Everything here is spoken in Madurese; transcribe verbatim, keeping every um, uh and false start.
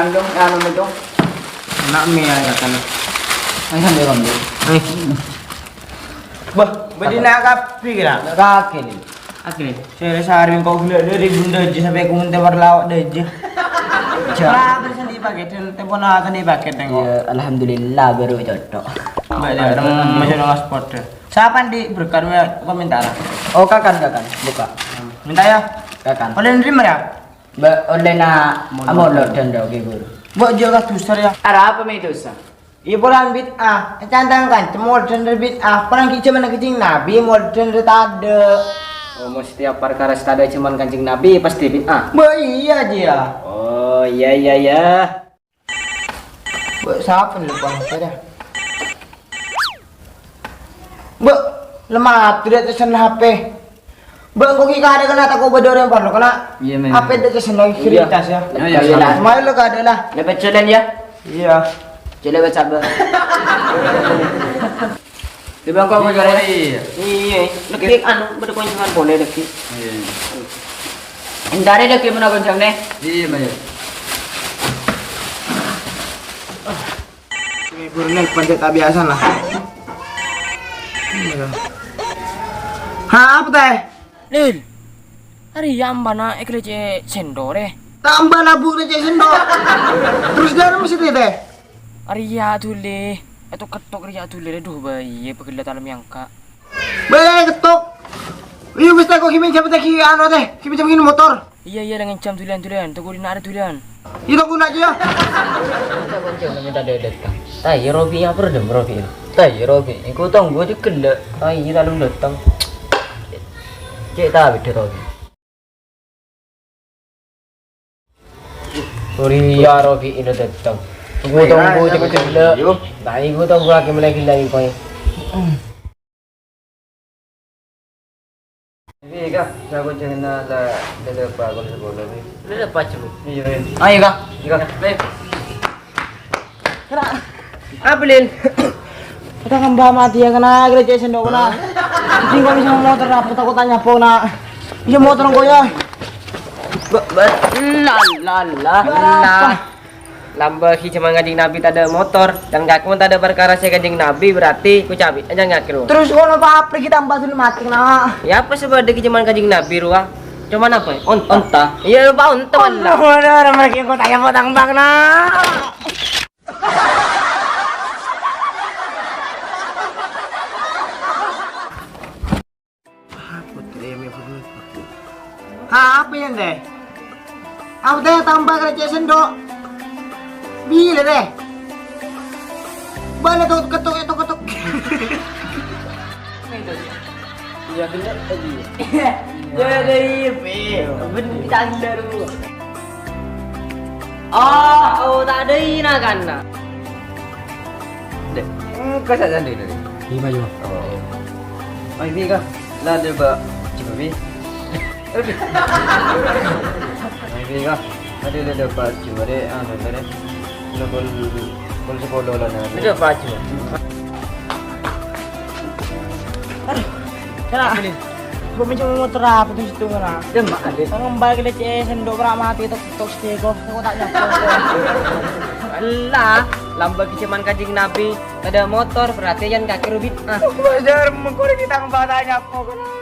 anu, anu, itu. Ana' mè' aè kakan. Ayo, sambil rondo. Eh. Bâh, bâdâ na' kabbhi kèra. Kakè, Lin. Akhirnya. Sèrè sarè engko' ghellâ' dâri bun dâjâ sampè' konte parlao dâjâ. Ja. Lah, terus sandi paket, dan tempo na sandi paket, engko'. Iya, alhamdulillah, baru cocok. Bâdâ, rem, masih nang spot, deh. Sapa ndi berkat wa komentar? Oh, kakan, kakan. Buka. Minta ya? Kakan. Oleh nerima ya? Mbak, oleh na amolod dan dogge guru. Mbak, jaga dosa ya. Arapa mè' dosa? Iyâ, polana bid'ah. Cantang kan, modern bid'ah. Polana ghi' jhâmanna Kanjeng Nabi, modern tadâ'. Oh, mesti parkara sè tadâ' jhâman Kanjeng Nabi, pasti bid'ah. Mbak, iyâ, jiyâ. Oh, iyâ, iyâ, iyâ. Mbak, sapa nelpon H P dah? Mbak, lemah tuh dia telepon H P. Mbak, engko' ghi' kadhâ' kèna tako' bâdâ orèng parlo kèna. Iyâ, Mè'. Apa dâ' senneng Iyâ. Cerita ya. Iyâ, iyâ. Mari lo kadhâ' lah. Lepet jalan ya. Iyâ. Jalan buat sabar. Di bangko apa jalan? Iyâ. Iyâ. Lagi anu, bâdâ konjhungan polè lagi. Iyâ. Entarè lagi mana konjhung nè? Iyâ, Mè'. Ini burungnya pancet tak biasa lah. Ha, apa teh? Lil, arèya ambana èkalècè' sèndhâ' rè. Tambah labu èkalècè' sèndhâ'. Terros dhâri mesti teh? Arèya dhuli, ètok-kètok rèya dhuli, aduh, bâi, pagella' ta' la mèyangka'. Bâi, kètok. Iyâ, wis tako' ghi' mènjhâm teh ghi' anu teh, ghi' mènjhâm ghi' motor. Iyâ, iyâ, la ngènjhâm dhuliyân, dhuliyân. Toko dinna' arè dhuliyân. Iyâ, toko dinna' jiyâ. Ta'i, Robi, apa rèdem, Robi? Ta'i, Robi, engko' tonggu aja ghellâ'. Ta'i, ta' lo dâteng. Cè' ta' bhidhâ, Robi. Sorry, ya, Robi, ini dâteng. Engko' tonggu aja ghellâ'. Ta'i, engko' tonggu aja mèlè ghellâ' engko'. Ini, Kak, saya kuncèna la, la, la, apa, kalau sepuluh, nih. Ini apa, Cuk? Iyâ, iyâ. Ayo, Kak. Iyâ, Kak. Ayo. Kèra, apa, Lil? Kita ngembah mati ya, kèna, kèra cek sèndhâ', kèna. Ini kok bisa motor, apa, tako' tanya, apa, kèna. Bisa motor, kok, ya? Ba-, ba-, la, la, la, la. Lambâ' ghi' jhâman Kanjeng Nabi tadâ' motor, dan kakè mon tadâ' parkara sè Kanjeng Nabi, berarti ku cabi' aja ngakè rowa. Terros kono apa kita tambah dulu mati, kèna? Ya, apa sè bâdâ ghi' jhâman Kanjeng Nabi rowa? Coma apa? Onta. Onta. Iyâ, apa onta, walla. Oh, ora, ora, mereka kok tanya potang bang, nah. Apa teh, ya, mi-, apa teh? Apa teh tambah kèra cek sèndhâ'? Bilâ teh? Bâlâ tuh, ketuk, ketuk, ketuk. Iya, bener tadi. Ya, ada iya, Pi. Bener, kita gila dulu. Oh, oh, tak ada ina kan, nak? Dek, engko' saja dulu, dek. Iya, Pak, iya. Oh. Oh, ini kah? Lah, ada, Pak. Coba, Pi. Aduh. Nah, ini kah? Ada, ada, ada, Pak. Coba, dek. Ah, bentar, dek. Lah, pol, pol sepuluh lah, nah. Ada, Pak, coba. Aduh, kèra. Apa ini? Gua minjem motor apa tuh situ, kèra? Ya, Mak, ada. Ngembal ke D C sèndhâ' pernah mati, tok, tok, steko. Aku tak nyapa. Alah, lambâ' ghi' jhâman Kanjeng Nabi, tadâ' motor, berarti jhân kakè rowa bid'ah. Wajar, mengko kita ngembal tanya apa, kèra.